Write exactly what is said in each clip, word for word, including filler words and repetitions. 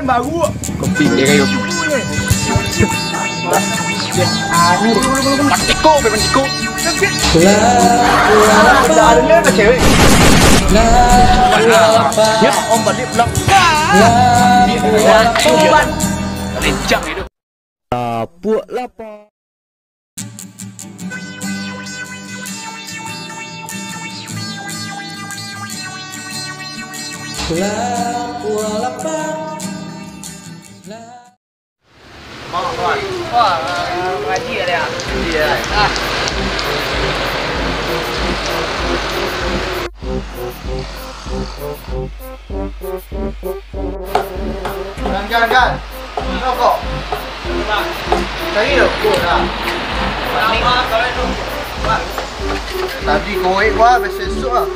Baru. Kopi dia kayu. Patiko, patiko. Lah, lah, lah. Lah, lah, lah. Ya, om balik pulang. Lah, lah, lah. Lencang itu. Lapuak lapar. Lapuak lapar. Wah, ngaji ada ya? Iya. Ah. Gan, gan, gan. Rokok. Cari rokok dah. Tadi korek wah, besok-esok lah.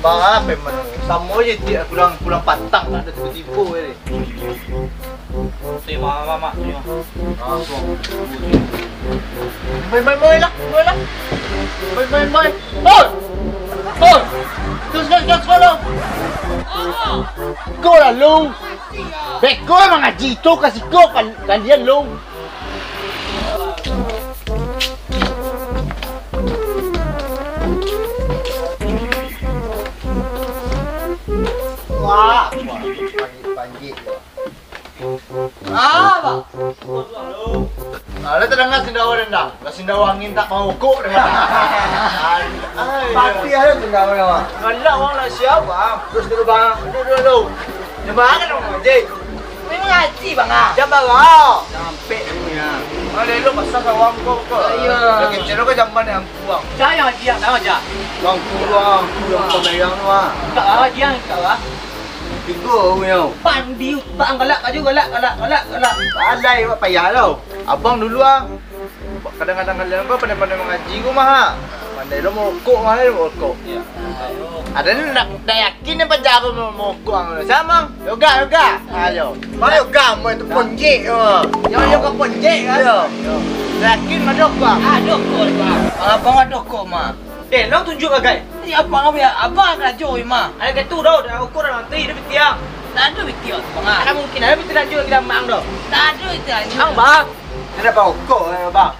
Bang, apo mano? Samo je tiak pulang, pulang patang, tak ado tibo-tibo je. Terima, Mak, terima. Langsung. Boy, boy, boy lah, boy lah. Boy, boy, boy. Oi! Oi! Terus, terus, terus, terus. Kau lah, Long. Beko mangaji tu ka siko kal-, kalian, Long. Wah, panjik-panjik. Ah, Pak. Ah, dah tadanga sindawa den dah. Lah sindawa angin tak maokok den dah. Ai, ai. Pasti ado sindawa den, Pak. Galak wang lah siap, Bang. Terus dulu, Bang. Dulu, dulu, dulu. Jam bara kan, Bang? Jik. Memang ngaji, Bang, ah. Jam bara? Sampai dulu, ya. Ada elok pasal sawang kau ke? Iya. Dah kecil kau jamban yang buang. Saya ngaji, ya, saya ngaji. Bang, kurang, kurang pembayang tu, ah. Tak lah, ngaji, tak lah. Tigo urang. Pandi utak ang galak, baju galak, galak, galak, galak. Alai, awak payah tau. Abang dulu, ah. Kadang-kadang kalian apa pandai-pandai mangaji ko mah, ha? Pandai lo mokok, pandai lo mokok. Iya. Ada ni nak, nak yakin ni paja ko mo-, mokok ang. Sama, yoga, yoga. Ayo. Mana yoga mo itu ponjek ko. Yo, yo ka ponjek kan? Yo. Yakin ada ko? Ada ko, Bang. Abang ada ko mah. Eh, lo tunjuk bagai. Ni abang, abang, abang karajo mah. Ada katu dah, dah ukur dah mati, dah pitiang. Tak ada pitiang, Bang. Ada mungkin ada pitiang lanjut lagi dah mang dah. Tak ada pitiang lanjut. Ang, Bang. Kenapa rokok, eh, Bang?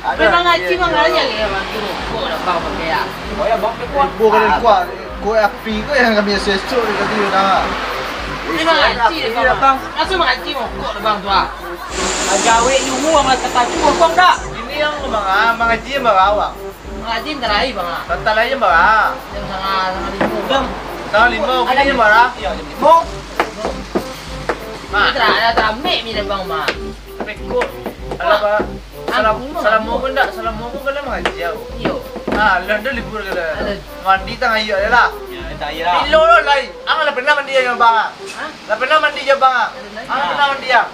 Memang ngaji, Bang, ngaji, ya, ngaji rokok dah, Bang, pakai, ya. Oh, ya, Bang, kuat. Bukan kuat, kuat api ko yang kami esok-esok ni tadi, dah. Memang ngaji, Bang. Langsung ngaji rokok dah, Bang, tu, ah. Gawe ilmu, Bang, kata tu, Bang, dah. Ini yang, Bang, ah, mangaji, Bang, awak. Mangaji, bentar lagi, Bang, ah. Bentar lagi, Bang, ah. Jam setengah, setengah lima, Bang. Setengah lima, okey, Bang, ah. Iya, jam lima. Nah. Ini terakhir, terakhir, ambil ni, Bang, mah. Pekot. Alah, Pak. Salam, angku mah salam angku. Salam angku kan dah mangaji aku. Iyo. Ah, lah dah libur ka dah. Alah. Mandi tangah aia je lah. Ya, tangah aia lah. Bilo lo lai. Ang lah pernah mandi jo abang, ah? Hah? Lah pernah mandi jo abang, ah? Pernah. Ang lah pernah mandi, ah?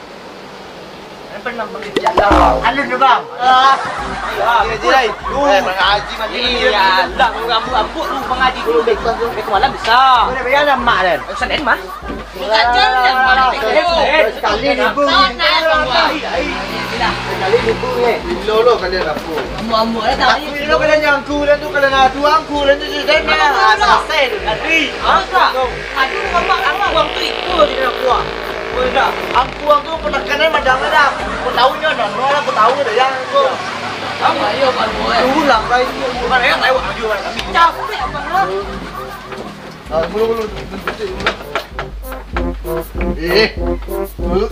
Ang pernah mandi. Ya Allah. Alun tu, Bang. Ah. Ayo, ah, je, je, lai. Eh, mangaji mandi, mandi, mandi. Iya, lah, rambut-rambut lu mangaji dulu, baik, baik malam bisa. Kau dah bayar dah mak dah? Ustaz Den mah. Sekali libur ni. Sekali libur ni. Bilo lo kalian aku. Ambo-ambo lah tak. Tapi bilo kalian yang aku dan tu, kalian adu angku dan tu, dan selesai tu. Tadi. Apa? Aduh, mamak, mamak, uang tu itu je nak buang. Angku, angku pernah kena madang dah. Aku tahu nyo, no, no, aku tahu dah yang aku. Ayo, ayo, Bang. Ulang lagi. Bukan, ayo, ayo, ayo, kami. Capek, Bang, lah. Ah, mulu, mulu, mulu, mulu, mulu. Eh, mulu.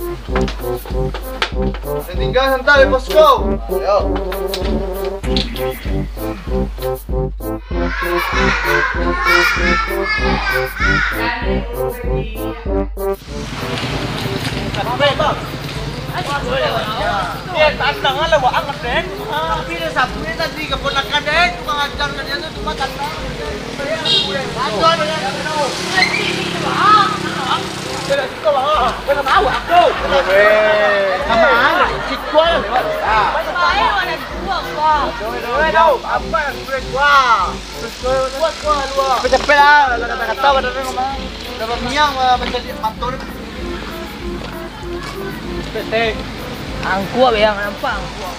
Tinggal santai, bosku. Ayo. Sampai, Bang. Eh, tanang lah, wak anget, Den. Tapi dia sapu ni tadi keponakan, Den. Tukang ajar tadi tu cuma tanang. Ajar, Den. Dia dah suka, Bang. Dia dah tahu aku. Eh, sama aja. Sikua lewat. Ah. Baik, mana dua, Bang. Dua, dua, dua. Apa yang sudah gua? Cepet-cepet lah, lah kata-kata pada orang mah. Dah bamiang lah, macam di motor. Cepet, cepet. Angkuh, Bang, nampak angkuh.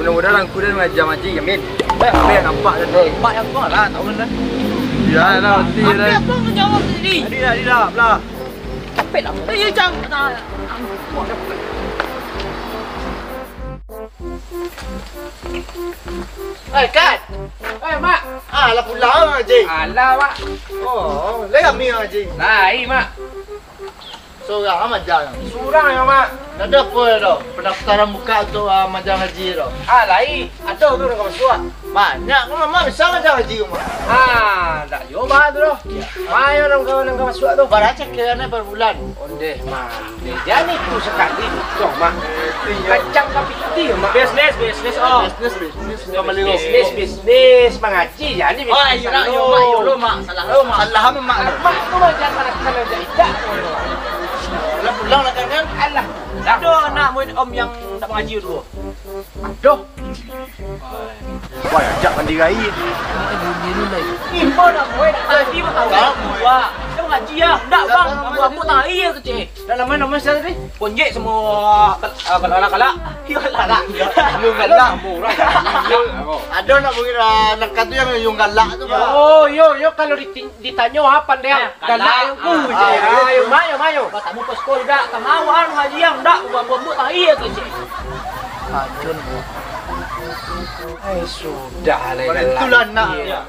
Mudah-mudahan angkuh dan ngaja maji, amin. Eh, Bang, nampak dah. Nampak yang tua lah, tahu kan. Ya, lah, nanti lah. Apa yang kau jawab tadi? Tadi lah, tadi lah, belah. Capek lah. Eh, ya, jam. Angkuh, capek. Eh, Kat. Eh, Mak. Ah, lah pulang, Haji. Alah, Mak. Oh, lai rami, Haji. Lai, Mak. Surang ah maja. Surang yo, Mak. Ndak ado apo doh. Pendaftaran buka untuak, ah, maja ngaji doh. Ah, lai. Ado tu nan ka masuak. Banyak kan, Mak, bisa maja ngaji ko, Mak? Ah, ndak yo ba tu doh. Mayo nan ka, nan ka masuak tu. Bara cakaian per bulan? Ondeh, Mak. Ondeh, jan itu sakali tu, Mak. Kacang ka pitih, Mak. Bisnis, bisnis, oh. Bisnis, bisnis. Bisnis, bisnis, bisnis, mangaji. Iyo, Mak, iyo, Mak, iyo, Mak. Salah, Mak. Salah, Mak. Mak tu, Mak, jan manakal, jan ijak. Alah, pulang lah, kan? Alah. Ado anak murid Om yang ndak mangaji tu? Ado. Wah, ajak mandi gai. Imbau nak murid, tadi mah tahu. Wah, dia mangaji ya. Ndak, Bang, ambo-ambo tai ya kecil. Dah lama-lama saya tadi. Ponjek semua kal-, ah, kalak-kalak. Iyo, kalak. Lu galak, murah. Ado nak mungkin, ah, nak kata yang, yang galak tu, Bang. Oh, yo, yo, kalau ditin-, ditanyo apa dia? Ah, galak. Galak yang ku je. Ah, iyo. Ayo, mayo, mayo. Batamu posko juga. Tamawa anu haji yang ndak buang-buang tai ya tu, cik. Pacun. Eh, sudah lah. Itulah nak. Iyo.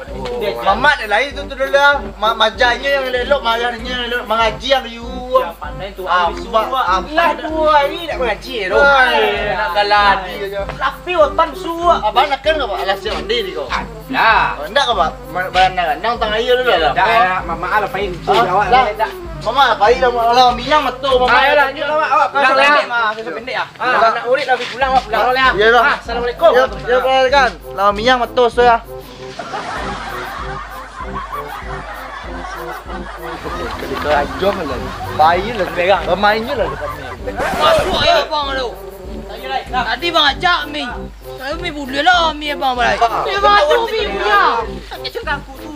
Mamak dek lai tu, tu dulu lah. Ma-, majanyo yang elok-elok, majanyo yang elok, mangaji yang liu. Yang pandai tu, ah, abis suruah. Lah, duo hari nak mangaji tu. Ai, nak galak aja. Tapi otan suruah. Abang nak kan, Pak? Alah, siap mandi di kau. Lah. Oh, ndak ka, Pak? Ma-, barandang-randang tang aia tu lah. Ndak, lah. Mamak lah pai. Ah, awak lah. Mamak lah pai lah, Mak. Alah, miang mato, Mamak. Ayolah, lanjut lah, Mak. Awak pulang lah. Pendek, Mak. Kisah pendek, ah. Ah, anak murid lah, pulang, Mak. Pulang lah. Iyolah. Ah, assalamualaikum. Yo, yo, kan. Lah, miang mato, so, ya. Kali kau ajuang lah. Pai lah. Bamain je lah dekat ni. Masuak yo, abang tu. Tadi bang ajak mi. Tapi mi buliah lah mi abang balai. Dia masuak mi punya. Sakit cakap aku tu.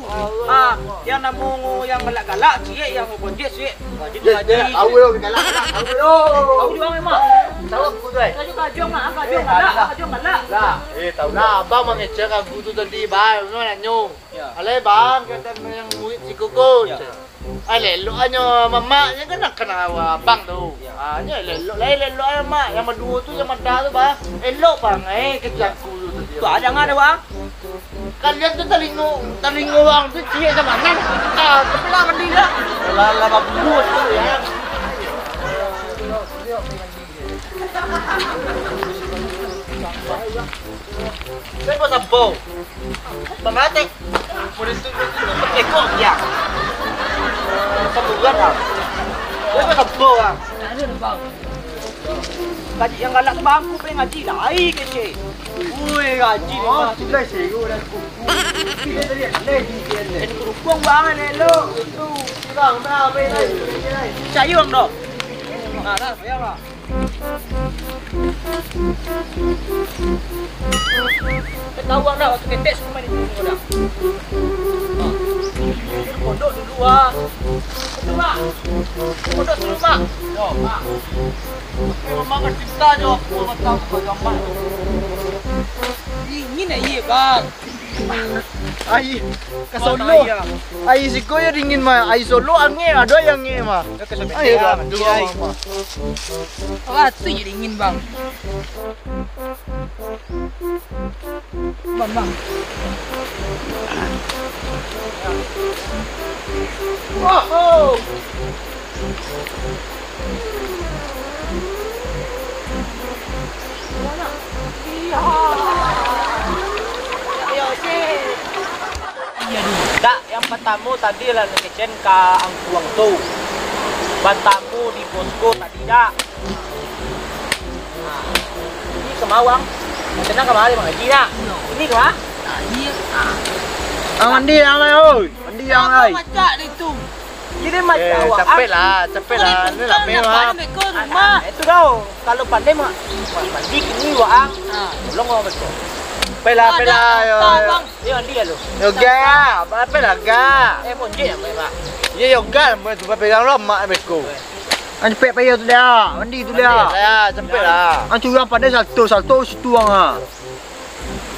Ah, yang namo yang galak-galak, ciek, yang bonjek, ciek. Wah, jadi Ya, ya, tahu lo, galak, galak, tahu lo. Tahu juga memang. Tahu aku tu, eh. Tahu juga ajuang lah, ajuang galak, ajuang galak. Lah. Eh, tahu. Nah, abang mangecek aku tu tadi, bang. Memang nanyo. Ya. Alai bang, kata yang murid si Kuku. Ya. Ai, elok anyo mamaknyo kan nak kena abang tu. Ya. Ah, nyo elok lai, elok ai mak. Yang baduo tu, yang mada tu, bang. Elok bang, eh, kecek aku tu tadi. Tu ada ngah ada, bang? Kalian tu talingo, talingo bang tu ciek samanang. Ah, tapi lah mending dah. Lah, lah bagus tu ya. Saya buat sampau. Mamatek. Boleh tu, tu, tu, tu, ekor dia. Satu bulan lah. Saya buat sampau lah. Gaji yang galak tu bang, aku pengen gaji lah. Ai, kecil. Ui, gaji ni, oh, bang. Sudah sewa dah kuku. Dia tadi, dia, dia, dia. Jadi kerupuk bang, elok. Tu, bang, bang, bang, bang, bang. Cayung dong. Nah, dah, bayar lah. Ketahuan dah waktu ketek semua main itu dah. Ha. Pondok dulu ah. Betul, Mak? Pondok dulu, Mak. Yo, Mak. Tapi memang kan cinta jo aku, Mak, tahu kau yang Mak. Dingin aja, Bang. Ai, ka Solo. Ai siko yo dingin mah. Ai Solo angek, ado yang angek mah. Ayo, aduh, ai. Wah, tu je dingin, Bang. Bang, Bang. Wah, oh. Dak, yang pertamo tadi lah kecen ka angkuang tu. Batamu di posko tadi dak. Nah, ini kemawang. Senang kemari mangaji nak. Ini kemah? Tadi. Ah, mandi yang lai, oi. Mandi yang lai. Macak di tu. Jadi macam eh, awak capek lah, capek lah. Ni lah memang. Itu tau. Kalau pandai mak, mak mandi kini waang. Ha. Tolong orang betul. Capek lah, capek lah. Yo, yo. Yo, ga, apa lah ga? Eh, ponjek apa, Pak? Yo, yo, ga, mau coba pegang lah mak beko. Ang capek payah tu dah. Mandi tu dah. Lah, capek lah. Ang curang pandai salto, salto situ ang ah.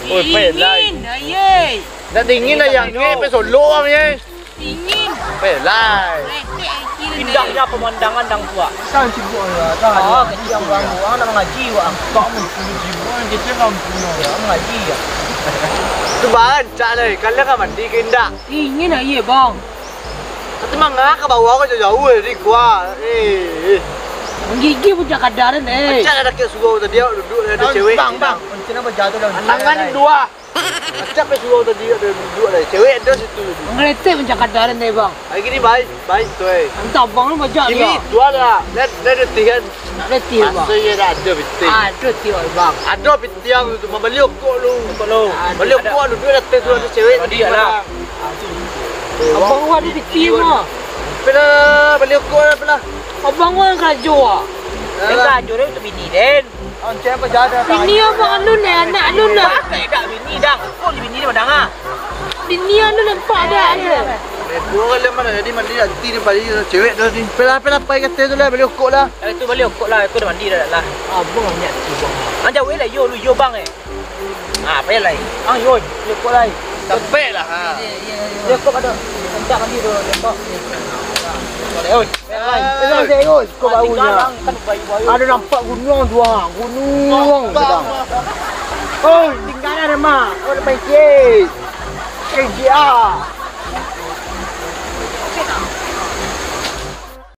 Oi, payah lah. Dingin, aye. Nak dingin lah yang ni, pe solo ang ye. Dingin. Payah lah. Resek, aye, kira ni. Indahnya pemandangan dang tuak. Sang sibuk lah. Oh, kecil ang buang, buang nak mangaji, buang. Tak mungkin sibuk, kecil ang punya. Ya, mangaji ya. Tu bancak lah, kalian kan mandi ke indak? Dingin aye, bang. Tapi mangah ka bawah ko jauh-jauh dari gua. Eh, eh. Menggigil puncak kadaran, eh. Acak ada kek surau tadi, awak duduk ada cewek. Bang, bang. Kuncin apa jatuh dalam Anangan dua. Acak pe surau tadi ada duduk ada cewek ada situ tadi. Menggeletek puncak kadaran, eh, bang. Hari ni baik, baik tu, eh. Entah bang lu bajak dia. Ini dua dah. Lihat, lihat dia tihan. Nak letih, bang. Masa iya dah ada pitih. Ah, ada tiok, bang. Ada pitih ang tu, bang. Bali okok lu. Okok lu. Bali okok lu, duit dah tu ada cewek tadi lah. Abang gua ada pitih, bang. Pala bali okok lah, pala. Abang gua yang karajo, ah. Yang karajo dia tu bini, Den. Bini abang alun, eh, anak alun lah. Tak ada bini dah. Kok bini dia padang, ah? Bini alun nampak dah, eh. Dua kali mana jadi mandi nanti dia balik cewek tu ni. Pala, pala, pai kata tu lah, bali okok lah. Itu bali okok lah, itu dah mandi dah lah. Abang niat tu, bang. Anjau weh lah, yo, lu yo, bang, eh. Ah, payah lah, eh. Ah, yo, bali okok lah, eh. Sampai lah, ha. Bali okok ada. Hendak mandi tu, bali okok. Boleh, oi. Payah lah, eh. Payah lah, eh, oi. Kau baru nya. Ada nampak gunung tu, ha. Gunung, bang. Oi, tinggal dah, mak. Kau dah main sikit. Eh, dia.